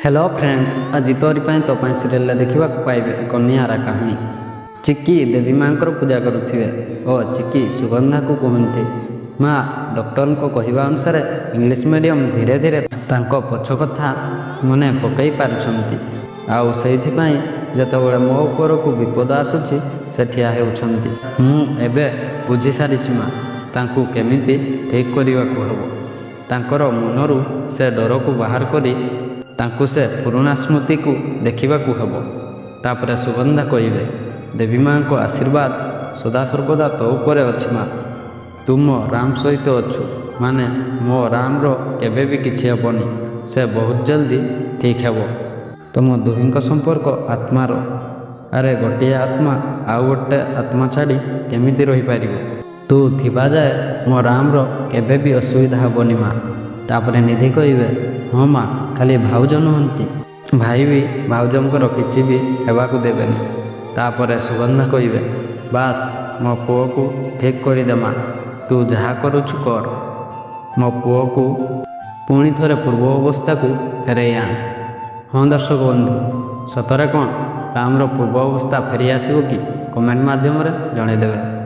Hello friends, ଆଜି ତୋରି ପାଇଁ ତୋ ପାଇଁ ସିରିଏଲରେ ଦେଖିବାକୁ ପାଇବେ ଏକ ନିଆରା କାହାଣୀ। ଚିକି ଦେବୀ ମାଙ୍କର ପୂଜା କରୁଥିବେ ଓ ଚିକି ସୁଗନ୍ଧାକୁ କୁହନ୍ତି, "ମା, ଡକ୍ଟରଙ୍କ କହିବା ଅନୁସାରେ ଇଂଲିଶ ମିଡ଼ିୟମ ଧୀରେ ଧୀରେ ତାଙ୍କ ପଛ କଥା ମନେ ପକାଇ ପାରୁଛନ୍ତି ଆଉ ସେଇଥିପାଇଁ ଯେତେବେଳେ ମୋ ଉପରକୁ ବିପଦ ଆସୁଛି, ସେ ଠିଆ ହେଉଛନ୍ତି। ମୁଁ ଏବେ ବୁଝିସାରିଛି ମା, ତାଙ୍କୁ କେମିତି ଠିକ୍ କରିବାକୁ ହେବ। ତାଙ୍କର ମନରୁ ସେ ଡରକୁ ବାହାର କରି ତାଙ୍କୁ ସେ ପୁରୁଣା ସ୍ମୃତିକୁ ଦେଖିବାକୁ ହେବ।" ତାପରେ ସୁଗନ୍ଧା କହିବେ, "ଦେବୀ ମାଙ୍କ ଆଶୀର୍ବାଦ ସଦାସର୍ବଦା ତୋ ଉପରେ ଅଛି ମା। ତୁ ମୋ ରାମ ସହିତ ଅଛୁ ମାନେ ମୋ ରାମର କେବେ ବି କିଛି ହେବନି। ସେ ବହୁତ ଜଲ୍ଦି ଠିକ୍ ହେବ। ତୁମ ଦୁହିଁଙ୍କ ସମ୍ପର୍କ ଆତ୍ମାର। ଆରେ, ଗୋଟିଏ ଆତ୍ମା ଆଉ ଗୋଟେ ଆତ୍ମା ଛାଡ଼ି କେମିତି ରହିପାରିବ? ତୁ ଥିବା ଯାଏ ମୋ ରାମର କେବେ ବି ଅସୁବିଧା ହେବନି ମା।" ତାପରେ ନିଧି କହିବେ, "ହଁ ମା, ଖାଲି ଭାଉଜ ନୁହନ୍ତି, ଭାଇ ବି ଭାଉଜଙ୍କର କିଛି ବି ହେବାକୁ ଦେବେନି।" ତାପରେ ସୁଗନ୍ଧା କହିବେ, "ବାସ୍, ମୋ ପୁଅକୁ ଠିକ୍ କରିଦେ ମା। ତୁ ଯାହା କରୁଛୁ କର, ମୋ ପୁଅକୁ ପୁଣି ଥରେ ପୂର୍ବ ଅବସ୍ଥାକୁ ଫେରାଇ ଆଣ।" ହଁ ଦର୍ଶକ ବନ୍ଧୁ, ସତରେ କ'ଣ ରାମର ପୂର୍ବ ଅବସ୍ଥା ଫେରି ଆସିବ କି? କମେଣ୍ଟ ମାଧ୍ୟମରେ ଜଣାଇଦେବେ।